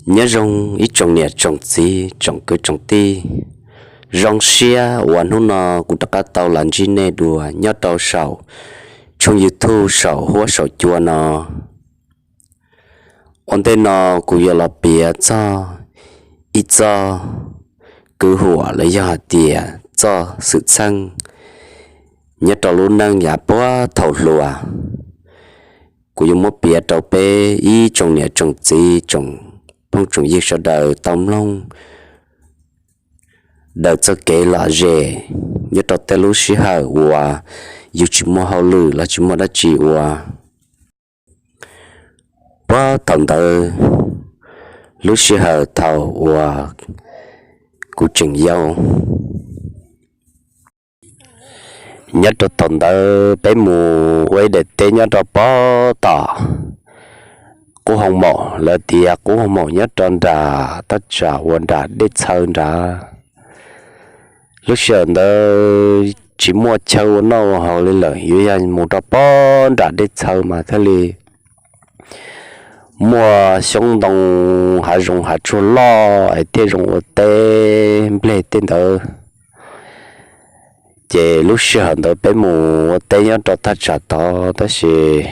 Nyob zoo ib tsoom niam tsoom txiv tsoom kwv tsoom tij, zoo siab uas hnub no kuv rov qab tau los ntsib nej dua nyob rau saum tshooj YouTube saum huab saum cua no. Ua ntej no kuv yuav los piav txog ib txoj kwv huam los yog hais tias txoj xwm txheej nyob rau lub neej yav puag thaum hluas. Kuv yuav muab piav rau peb ib tsoom niam tsoom txiv tsoom phooj tsoom ywg sawv daws tau mloog daws txoj kev lom zem nyob rau tej lub sij hawm uas yus tsis muaj hauj lwm los tsis muaj dab tsi ua. Puag thaum ntawd, lub sij hawm thaum uas kuv tseem yau, nyob rau thaum ntawd peb mus ua ib daim teb nyob rau puag tom qub hoo maum, lawv tias qub hoo maum nyob rau nram thaj tsam uas nram Dej Txhawv nrad. Lub sij hawm ntawd tsis muaj chaw ua noj ua haus li lawm, yuav yog mus rau puag nram Dej Txhawv mas thiaj li muaj xyoob ntoo hav zoov hav tsuag loj es thiaj zoo ua teb nplej tej ntawd. Ces lub sij hawm ntawd peb mus ua teb nyob rau thaj tsam tod tab sis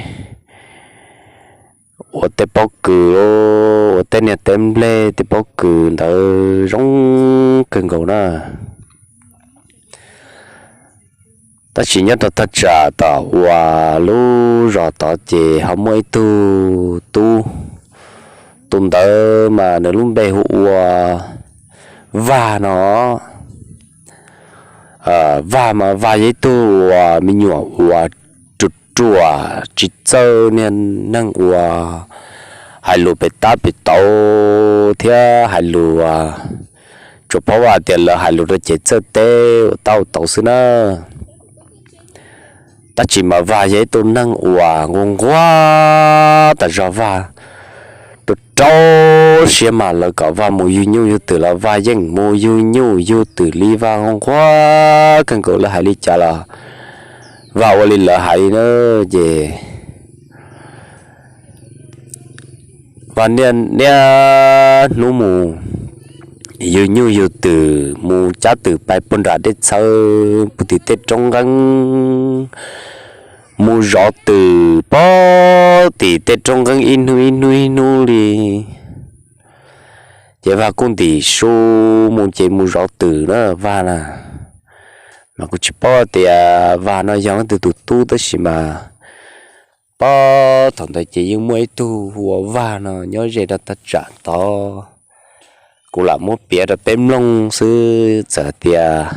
ua tej pob kws, ua tej niag teb nplej tej pob kws ntawd zoo kawg nkaus na. Tab sis nyob rau thaj tsam tom uas lub zos tod ces ho muaj ib tug tub, tus ntawd mas nws lub npe hu ua Vag no. Vag mas Vag yog ib tug uas me nyuam uas ruam ruam tsis txawj niag neeg uas hais lus pem tab pem tau thiab hais lus, tsuas paub Vag tias lawv hais lus rau ces txawj teb ua tab ua tau xwb na. Tab sis mas Vag yog ib tug neeg uas nquag nquag tas zog, Vag rau rau siab mas lawv kom Vag mus yug nyuj yug twm los Vag yeej mus yug nyuj yug twm li, Vag nquag nquag kawg nkaus, lawv hais li cas los Vag ua li lawv hais li na. Ces Vag niaj niaj hnub mus yug nyuj yug twm, mus cab twm pais puag nram Dej Txhawv puag tim tej roob nqeeb, mus zov twm puag tim tej roob nqeeb ib hnub ib hnub ib hnub li. Ces Vag kuj ntim su mus ces mus zov twm na Vag na. Mas kuv tsis paub tias Vag no yog leej twg tus tub tab sis mas puag thaum ntawd ces yeej muaj ib tug hu ua Vag no nyob ze rau thaj tsam tod. Kuv lam muab piav rau peb mloog xwb, txawm tias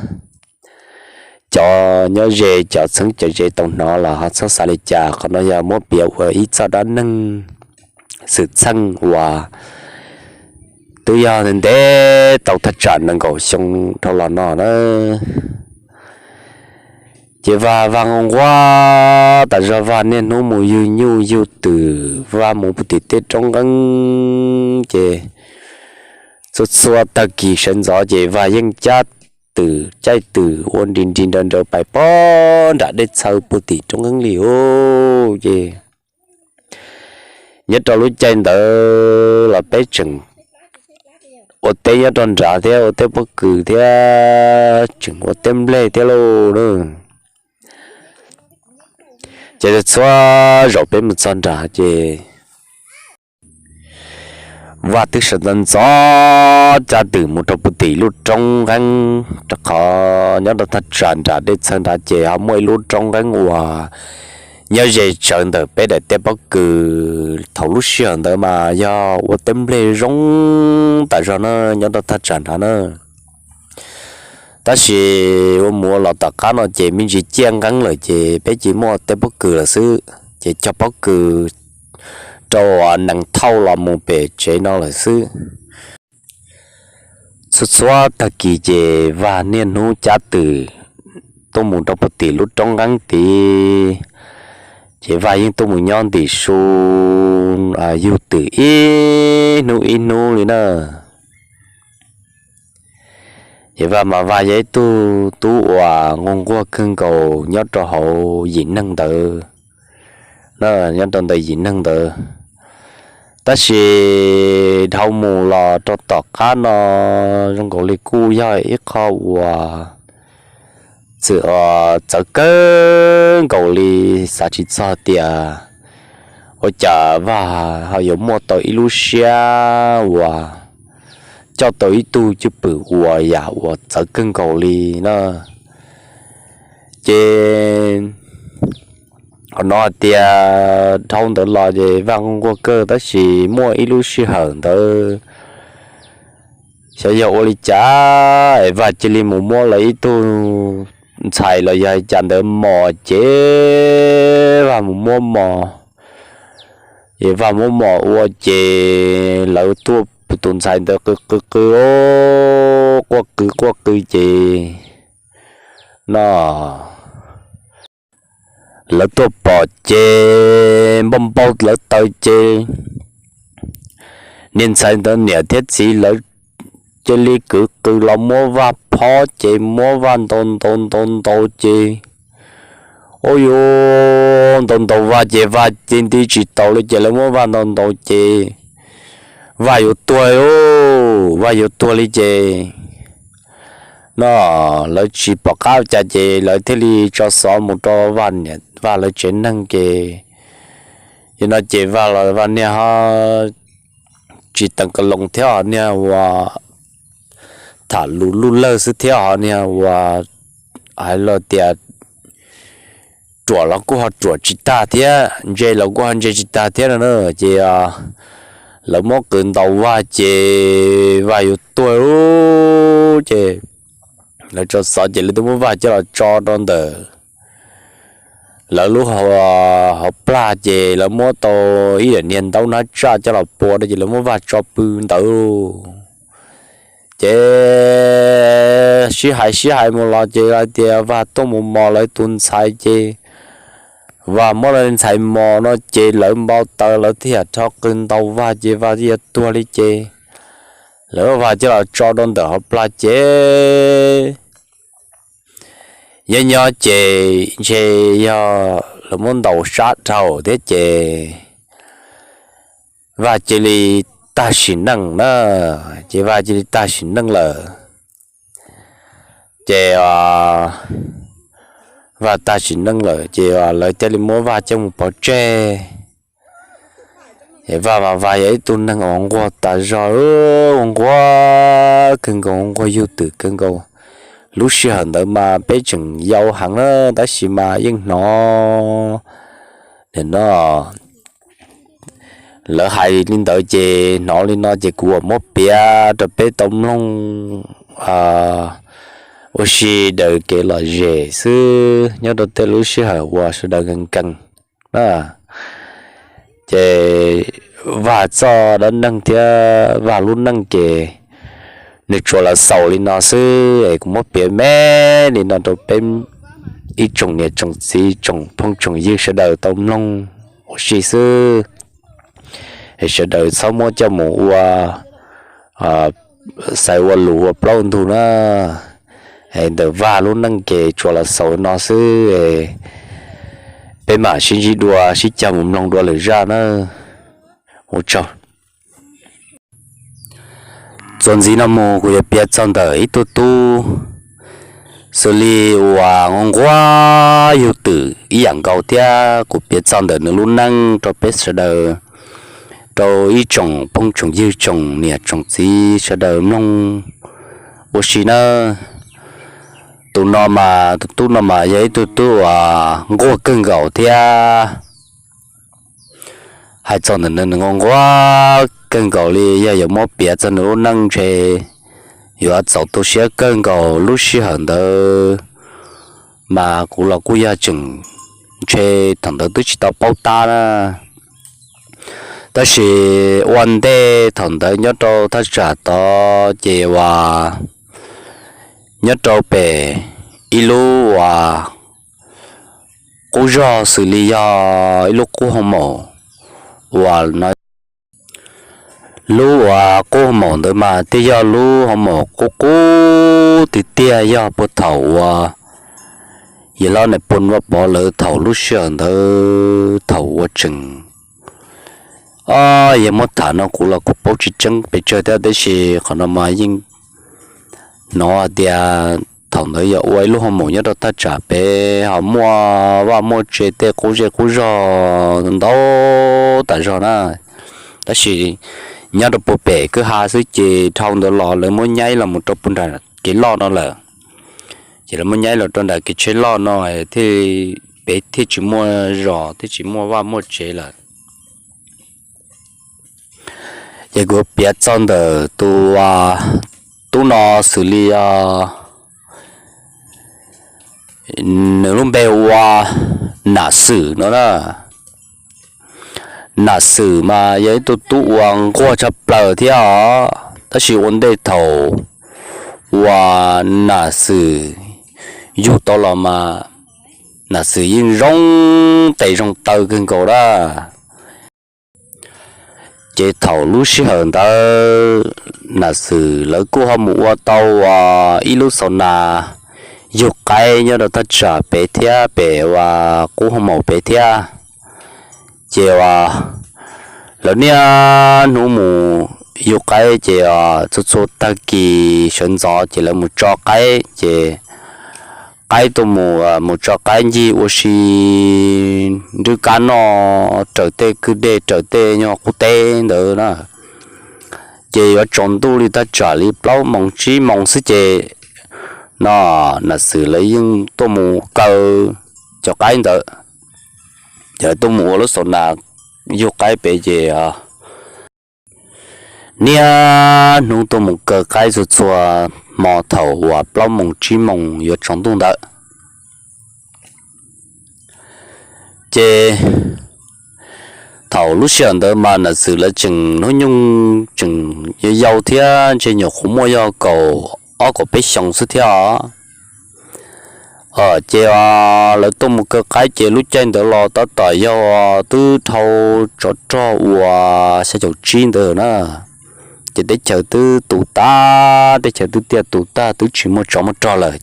cov nyob ze cov txheeb cov ze tau hnov los ho txhob xav li cas, qhov no yog muab piav ua ib txoj dab neeg xwm txheej uas twb yog ntev tau thaj tsam nees nkaum xyoo dhau los no na. Ces Vag, Vag nquag nquag tas zog, Vag niaj hnub mus yug nyuj yug twm, Vag mus puag tim tej roob nqeeb ces txhua txhua tag kis sawv ntxov ces Vag yeej cab twm caij twm ua nri nri nraws nraws pais puag nram Dej Txhawv puag tim roob nqeeb li os. Ces nyob rau lub caij ntawd los peb tseem ua teb nyob rau nrad thiab ua teb pob kws thiab tseem ua teb nplej thiab lauj na. Ces txhua zaus peb mus txog nrad ces Vag twb sawv ntxov ntxov cab twm mus rau puag tim lub roob nqeeb, rau qhov nyob rau thaj tsam nram Dej Txhawv nrad ces ho muaj ib lub roob nqeeb uas nyob ze tsawv ntawm peb daim teb pob kws. Thaum lub sij hawm ntawd mas yog ua teb nplej zoo tas zog na nyob rau thaj tsam nrad na. Tab sis ua mus ua los tom qab no ces me ntsis ciaj nqeeb lawm ces peb cia li muaj teb pob kws lawm xwb, ces cog pob kws rau nees thauj los mus pem tsev no lawm xwb. Txhua txhua tag kis ces Vag niaj hnub cab twm tuaj mus rau puag tim lub roob nqeeb tid, ces Vag yeej tuaj mus nyob ntim su yug twm ib hnub ib hnub li na. Ces Vag mas Vag yog ib tug tub uas nquag nquag kawg nkaus nyob rau hauv yim neeg ntawd, nyob rau ntawm yim neeg ntawd. Tab sis dhau mus los rau tom qab no zoo nkaus li kuj yog ib qho uas txawv kawg nkaus li, xav tsis txog tias ua cas Vaj ho yuav muaj tau ib lub siab uas coj tau ib tug cwj pwm ua yam uas txawv kawg nkaus li na. Ces qhov no hais tias dhau ntawd los ces Vaj nquag kawg, tab sis muaj ib lub sij hawm ntawd xyov yog ua li cas es Vaj cia li mus muab lawv ib tug ntxhais los yog cas ntawd mos, ces Vaj mus muab mos, es Vaj muab mos ua ces lawv tuaj pw tus ntxhais ntawd qw qw qw, quaj qw quaj qw ces no lawv tuaj pom ces npau npau lawv taws ces niag ntxhais ntawd niam thiab txiv lawv cia li kwv qw los muab Vaj phob ces muab Vaj ntaus ntaus ntaus ntaus ces ua yuav ntaus ntaus Vaj ces Vaj ti nti tsis taus li ces lawv muab Vaj ntaus ntaus ces Vaj yuav tuag, Vaj yuav tuag li ces no lawv tsis pom qab cas ces lawv thiaj li tso xov mus rau Vaj niam Vaj lawv tsev neeg ces, ces no ces Vaj los Vaj niag ho tsis teev ka loos thiab, ho niag uas tham lus luj lawj xwb thiab, ho niag uas hais los tias ruam los kuj ho ruam tsis tag thiab, ntse los kuj ho ntse tsis tag thiab no na. Ces lawv muab qw ntaus Vaj ces Vaj yuav tuag ces lawv tso xov ces lawv twb muab Vaj coj los tso rau ntawm lawv lub hauv plag ces lawv muab tau ib daim niag ntaub hnab tsaj coj los pua rau ces lawv muab Vaj tso pw ntawd. Ces sib hais sib hais mus los ces hais tias Vaj tuaj mus mos lawv tus ntxhais ces Vaj muab lawv ntxhais mos no ces lawv npau taws lawv thiaj rho qw ntaus Vaj ces Vaj twb yuav tuag li ces lawv muab Vaj coj los tso rau ntawm hauv plag ces nyob nyob ces ntshe yog lawv muab ntaus sab dhau thiab ces Vaj cia li tag sim neej na, ces Vaj cia li tag sim neej lawm. Ces Vaj tag sim neej lawm ces lawv thiaj li muab Vaj coj mus pov tseg. Es Vaj mas Vaj yog ib tug neeg uas nquag tas zog, nquag kawg nkaus, nquag yug twm kawg nkaus. Lub sij hawm ntawd mas peb tseem yau heev na, tab sis mas yeej hnov, nim no lawv hais li ntawd ces hnov li no ces kuv muab piav rau peb tau mloog ua si daws kev lom zem xwb nyob rau tej lub sij hawm uas sawv daws nkees nkees na. Ces Vaj txoj dab neeg thiab Vaj lub neej ces nws tsuas los xaus li no xwb es kuv muab piav me li no rau peb ib tsoom niam tsoom txiv tsoom phooj tsoom ywg sawv daws tau mloog ua si xwb. Es sawv daws txhob muab coj mus ua xaiv ua lus ua plaub ntug na. Es ntawm Vaj lub neej ces tsuas los xaus no xwb, peb mam sib ntsib dua sib cog mus mloog dua lwm zaj na. Ua tsaug. Txuas ntxiv no mus kuv yuav piav txog ntawm ib tug tub xws li uas nquag yug twm ib yam nkaus thiab kuv piav txog ntawm nws lub neej rau peb sawv daws, rau ib tsoom phooj tsoom ywg tsoom niam tsoom txiv sawv daws mloog ua si nawb. Tus no mas tus tub no mas yog ib tug tub uas nquag kawg nkaus thiab. Hais txog ntawm nws nquag nquag kawg nkaus li, yog yuav muab piav txog nws lub neej ntshe yuav txaus tu siab kawg nkaus. Lub sij hawm ntawd mas kuv los kuj yog tseem ntshe thaum ntawd twb tsis tau paub tab na. Tab sis ua ntej thaum ntawd nyob rau thaj tsam tod ces uas nyob rau pem ib lub uas qub zog xws li yog ib lub qub hoo maum uas no. Lub uas qub hoo maum ntawd mas thiaj yog lub hoo maum qub qub tiag tiag, yog puag thaum uas yawg hlob Nais Phoo Vaj Pov lawv thaum lub sij hawm ntawd thaum uas tseem Yog muab tham no kuv los kuv paub tsis tseeb pes tsawg thiab, tab sis qhov no mas yeej hnov hais tias thaum ntawd yog ua ib lub hoo maum nyob rau thaj tsam pem ho muaj vaj muaj tse tej qub zej qub zog ntau tas zog na. Tab sis nyob rau puag pem kwj ha xwb ces dhau ntawd los lawv muab nyaib los mus rau puag nram kev loj no lawm. Ces lawv muab nyaib los rau nram kev tsheb loj no, pem thiaj tsis muaj zos thiab tsis muaj vaj muaj tsev lawm. Ces kuv piav txog ntawm tus tub no xws li nws lub npe ua Nam Xwm no na. Nam Xwm mas yog ib tug tub uas nquag tshaj plaws thiab os, tab sis ua ntej thaum uas Nam Xwm yug tau los mas Nam Xwm yeej zoo tes zoo taw kawg nkaus lawm. Ces thaum lub sij hawm ntawd Nam Xwm lawv kuj ho mus ua tau ib lub xaus nas yug qaib nyob rau thaj tsam pem thiab, pem uas qub hoo maum pem thiab. Ces lawv niaj hnub mus yug qaib ces txhua txhua tag kis sawv ntxov ces lawv mus tso qaib ces qaib tuaj mus, mus tso qaib ncig ua si nrwb kab noj raws tej kwj deg raws tej nyuag qub teb ntawd na. Ces yuav tsaus ntuj li thaj tsam li plaub moos tsib moos xwb ces no Nam Xwm lawv yeej tuaj mus kaw cov qaib ntawd. Ces lawv tuaj mus ua lub xaus nas yug qaib pem ces niaj hnub tuaj mus kaw qaib txhua txhua hmo thaum uas plaub moos tsib moos yuav tsaus ntuj ntawd. Ces thaum lub sij hawm ntawd mas Nam Xwm lawv tseem hnub nyoog tseem yau yau thiab, ntshe nyuam qhuav muaj yog kaum ob kaum peb xyoos xwb thiab os. Ces lawv tuaj mus kaw qaib ces lub caij ntawd los tab tom yog twb dhau tsov rog uas xya caum tsib ntawd na. Ces teb chaws twb tu tas, teb chaws twb tiaj tus tag, twb tsis muaj tsov muaj rog lawm ces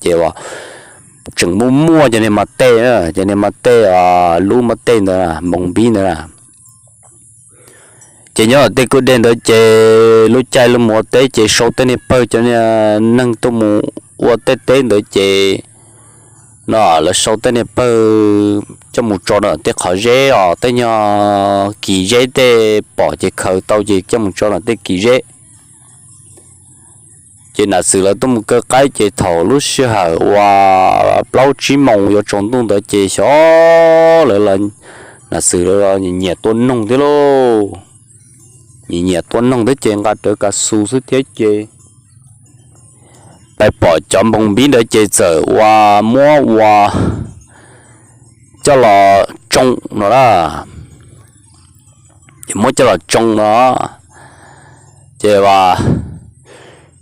tseem muaj muaj cov niag mas tej, cov niag mas tej, lub mas tej ntawd, npoo npib ntawd. Ces nyob tej kwj deg ntawd ces lub caij lub mus ua teb ces sau tej niag pawg cov neeg tuaj mus ua tej teb ntawd ces no lawv sau tej niag pawg coj mus tso ntawm tej qhov zeb os, tej nyuag kis zeb tej pom ces khaws tau ces coj mus tso ntawm tej kis zeb. Ces Nam Xwm lawv tuaj mus kaw qaib ces thaum lub sij hawm uas plaub tsib moos yuav tsaus ntuj ntawd ces xyov lawv, Nam Xwm lawv nyiam tua noog thiab lauj. Nyiam nyiam tua noog thiab ces nqa rawv kav xus xwb thiab ces pais pom cov npoo npib ntawd ces txawm ua muab ua coj los tsoo no na. Ces muab coj los tsoo no ces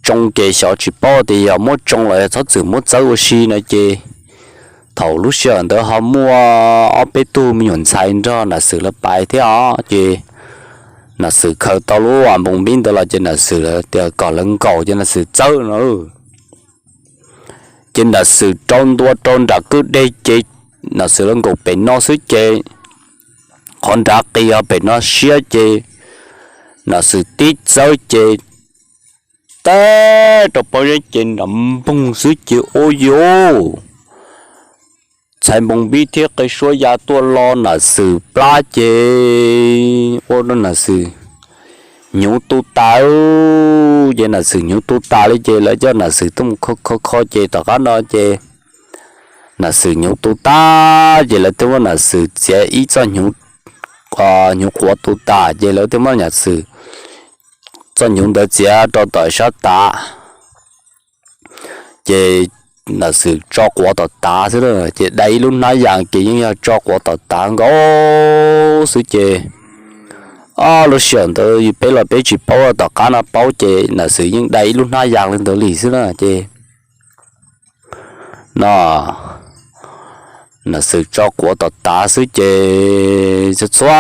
tsoo ces xyov tsis paub tias yog muab tsoo los yog txhob txwm muab txawb ua si no ces thaum lub sij hawm ntawd ho muaj ob peb tug me nyuam ntxhais nrog Nam Xwm lawv pais thiab os ces Nam Xwm khaws tau lub npoo npib ntawd los ces Nam Xwm lawv tias kom lawv nkaum ces Nam Xwm txawb no. Ces Nam Xwm rau ntua rau nram kwj deg ces Nam Xwm lawv nkaum pem no xwb ces qhov nrad qis ho pem no siab ces Nam Xwm tib txawb ces teb rau pob zeb ces nram npoog xwb ces ua yuv ntxhais npoo npib thiab qe suab ya tuaj lo Nam Xwm plab ces ua rau Nam Xwm hnyuv tu tas. Ces Nam Xwm hnyuv tu tas li ces lawv coj Nam Xwm tuaj mus kho kho kho ces tom qab no ces Nam Xwm hnyuv tu tas ces lawv thiaj muab Nam Xwm txiav ib txoj hnyuv, hnyuv quav tu tas ces lawv thiaj muab Nam Xwm txoj hnyuv ntawd txiav rau tom sab tav ces Nam Xwm tso quav tom tav xwb ces dai ib lub hnab yas ces yeej yog tso quav tom tav nkaus xwb ces ob lub sij hawm ntawd yus peb los peb tsis paub, tom qab no paub ces Nam Xwm yeej dai ib lub hnab yas li ntawd li xwb na ces no Nam Xwm tso quav tom tav xwb ces txhua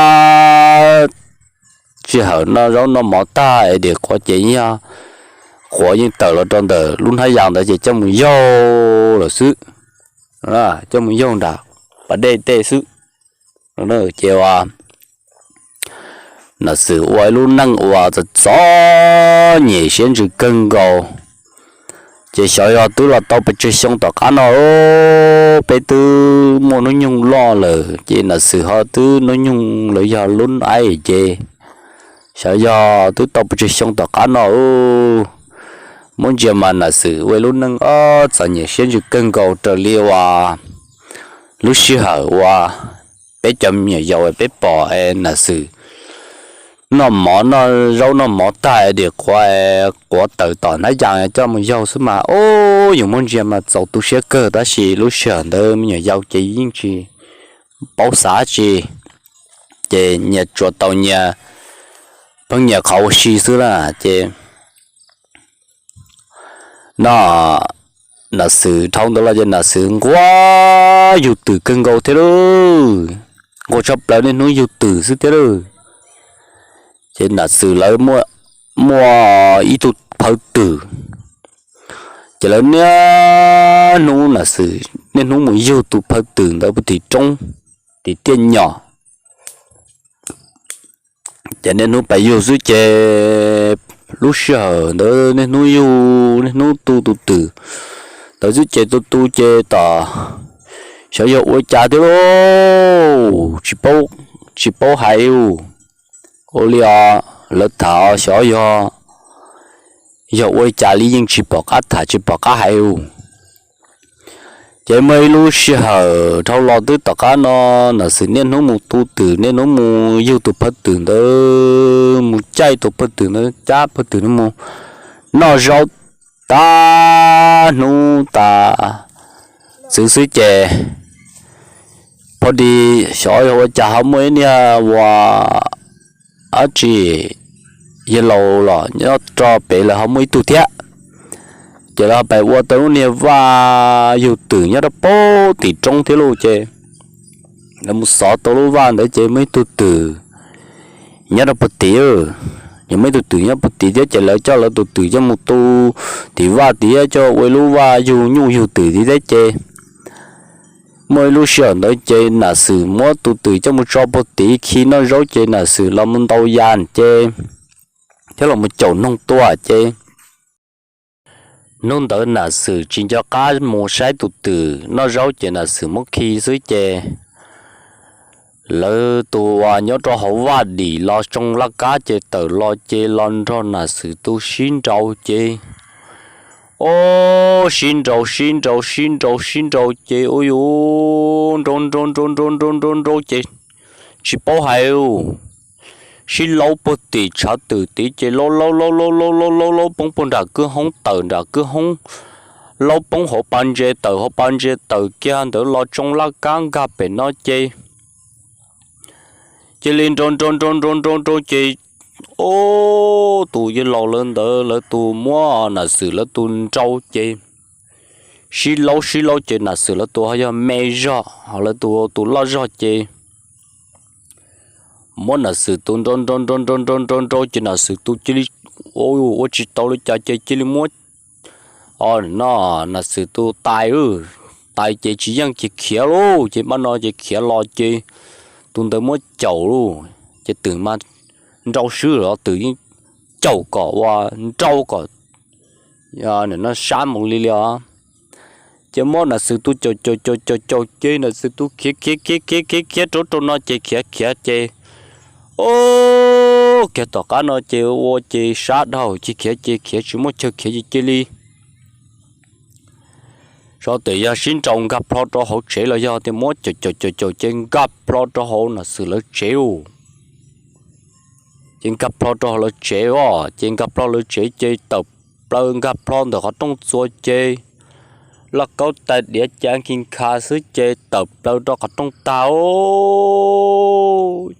txhua sij hawm noj zaub noj mov tag es diam quav ces yeej yog quav yeej tawm los rau ntawm lub hnab yas ntawd ces coj mus yaug lawm xwb, coj mus yaug nram pas dej tej xwb ces ua Nam Xwm ua ib lub neej uas txom txom nyem siab ntsws kawg nkaus. Ces xyov yog twb los tau pes tsawg xyoo tom qab no, peb twb muaj hnub nyoog loj lawm ces Nam Xwm ho twb hnub nyoog lawv yog lub aib ces xyov yog twb tau pes tsawg xyoo tom qab no. Muab ntsia mas Nam Xwm ua ib lub neej txom nyem siab ntsws kawg nkaus raws li uas lub sij hawm uas peb cov me nyuam yaus peb pom Nam Xwm noj mov noj zaub noj mov tag dim quav, quav taws tom hnab yas coj mus yaug xwb mas, ub, yus muab ntsia mas txaus tu siab kawg, tab sis lub sij hawm ntawd me nyuam yaus ces yeej tsis paub xav tsi, ces nyias tsuas tau nyias pheej nyias qhov ua si xwb na. Ces no Nam Xwm dhau ntawd los ces Nam Xwm nquag yug twm kawg nkaus thiab lauj, nquag tshaj plaws niaj hnub yug twm xwb thiab lauj. Ces Nam Xwm lawv muaj ib tug phaw twm, ces lawv niaj hnub Nam Xwm niaj hnub mus yug tus phaw twm ntawd puag tim roob, tim tiaj nyom. Ces niaj hnub pais yug xwb ces lub sij hawm ntawd niaj hnub yug niaj hnub tu tus twm ntawd xwb ces tu tu ces tom xyov yog ua cas thiab lauj, tsis paub hais ub. Ua li os, lawv tham xyov yog, yog ua li cas li yeej tsis pom qab tham tsis pom qab hais ub. Ces muaj ib lub sij hawm dhau los twb tom qab no, Nam Xwm niaj hnub mus tu twm niaj hnub mus yug tus phaw twm ntawd mus caij tus phaw twm ntawd cab phaw twm mus noj zaub tag hnub tas txwv xwb ces pho di xyov yog ua cas ho muaj ib niag uas dab tsi yawg laus los nyob rau pem lawv ho muaj ib tug thiab. Ces lawv ho pais ua tau lub niag vaj yug twm nyob rau pem tim roob thiab lauj. Ces lawv mus xov tau lub vaj ntawd ces muaj ib tug twm nyob rau pem tim, nws muaj ib tug twm nyob pem tim thiab ces lawv coj lawv tus twm coj mus tu tim vaj tim thiab coj ua ib lub vaj yug nyuj yug twm tim thiab ces muaj ib lub sij hawm ntawd ces Nam Xwm muab tus twm coj mus tso pem tim khi noj zaub ces Nam Xwm los mus ntaus yas ces thiab los mus caum noog tua ces hnub ntawd Nam Xwm tsis nco qab mus saib tus twm noj zaub ces Nam Xwm muab khi xwb ces lawv tus uas nyob rau hauv vaj dim los tsoo laj kab ces tawm los ces los nrog Nam Xwm tus sib nraus ces o, sib nraus sib nraus sib nraus sib nraus ces ua yuv nrau nrau nrau nrau nrau nrau nrau ces tsis paub hais ub, sib laub puag tim tshav twm tid ces laub laub laub laub laub laub laub poob puag nram kwj hoob tawm nram kwj hoob, laub poob hauv pas ntses tawm hauv pas ntses tawm kiag ntawd los tsoo laj kab nkag pem no ces cia li nrau nrau nrau nrau nrau nrau ces o, tus yawg laus lawv ntawd lawv tus muab Nam Xwm lawv tus nrau ces sib laub sib laub ces Nam Xwm lawv tus ho yog me zog ho lawv tus tus loj zog ces muab Nam Xwm tus nrau nrau nrau nrau nrau nrau nrau ces Nam Xwm tus cia li ua tsis tau li cas ces cia li muab o, no Nam Xwm tus tais, tais ces tsis yeej ces khiav lauj ces pab no ces khiav los ces tus ntawd muab caum lauj ces twm mas nrau swb los twm yeej caum kom ua nrau kom no sab mus li li os. Ces muab Nam Xwm tus caum caum caum caum caum ces Nam Xwm tus khiav khiav khiav khiav khiav khiav rau rau no ces khiav khiav ces o, khiav tom qab no ces ua ces sab dhau ces khiav ces khiav tsis muaj chaw khiav ces cia li xyov twb yog sib nraus nkag plho rau hauv tsev los yog tias muab caum caum caum caum ces nkag plho rau hauv Nam Xwm lawv tsev lauj. Ces nkag plho rau hauv lawv tsev os, ces nkag plho lawv tsev ces tawm plaws nkag plho ntawm qhov rooj txua ces laj kaub tais diav cas nkig nkha xwb ces tawm plaws rau qhov rooj tag os.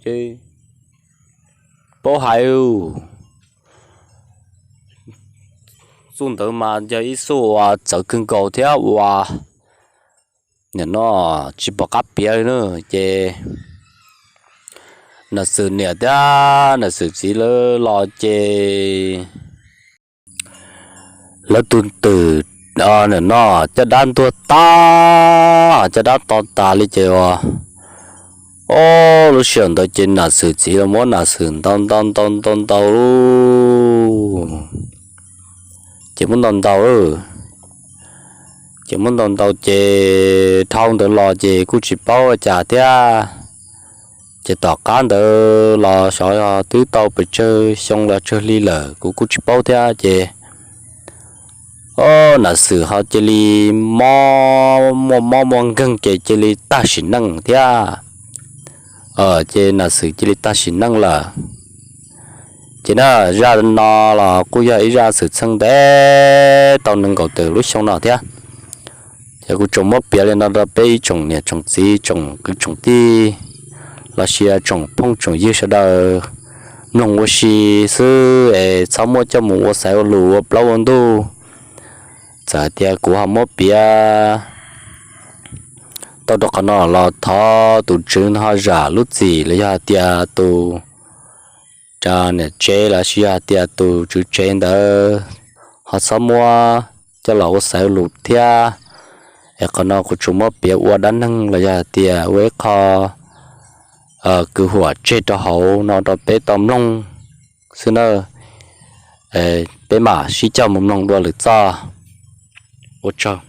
Ces paub hais, txuj ntawd mas yog ib txuj uas txawv kawg nkaus thiab uas nim no tsis pom qab piav li na. Ces Nam Xwm niam thiab Nam Xwm txiv lawv los ces lawv tus twm nim no caj dab ntuag tag, caj dab to tas li ces uas Ob, lub sij hawm ntawd ces Nam Xwm txiv los muab Nam Xwm ntaus ntaus ntaus ntaus ntaus, ces muab ntaus ntaus, ces muab ntaus ntaus ces dhau ntawd los ces kuj tsis paub ua cas thiab. Ces tom qab ntawd los xyov twb tau pes tsawg xyoo los tsawg hli lawm kuv kuj tsis paub thiab ces, ob, Nam Xwm ho cia li mob, muaj mob muaj nkeeg ces cia li tag sim neej thiab. Ces Nam Xwm cia li tag sim neej lawm. Ces na, zaj no los kuj yog ib zaj xwm txheej ntev tau nees nkaum tawm lub xyoo no thiab. Ces kuv tsuas muab piav li no rau peb ib tsoom niam tsoom txiv tsoom kwv tsoom tij los sis tsoom phooj tsoom ywg sawv daws mloog ua si xwb es txhob muab coj mus ua xaiv ua lus ua plaub ua ntug. Txawm hais tias kuv ho muab piav tau rau qhov no los thov tus tswv ho zam lub txim los yog hais tias tus niam tsev los sis yog hais tias tus tswv tsev ntawd ho txhob muab coj los ua xaiv ua lus thiab. Es qhov no kuv tsuas muab piav ua dab neeg los yog hais tias ua ib qho kwv huam tseg rau hauv no rau peb tau mloog xwb na. Peb mam sib coj mus mloog dua lwm txoj. Ua tsaug.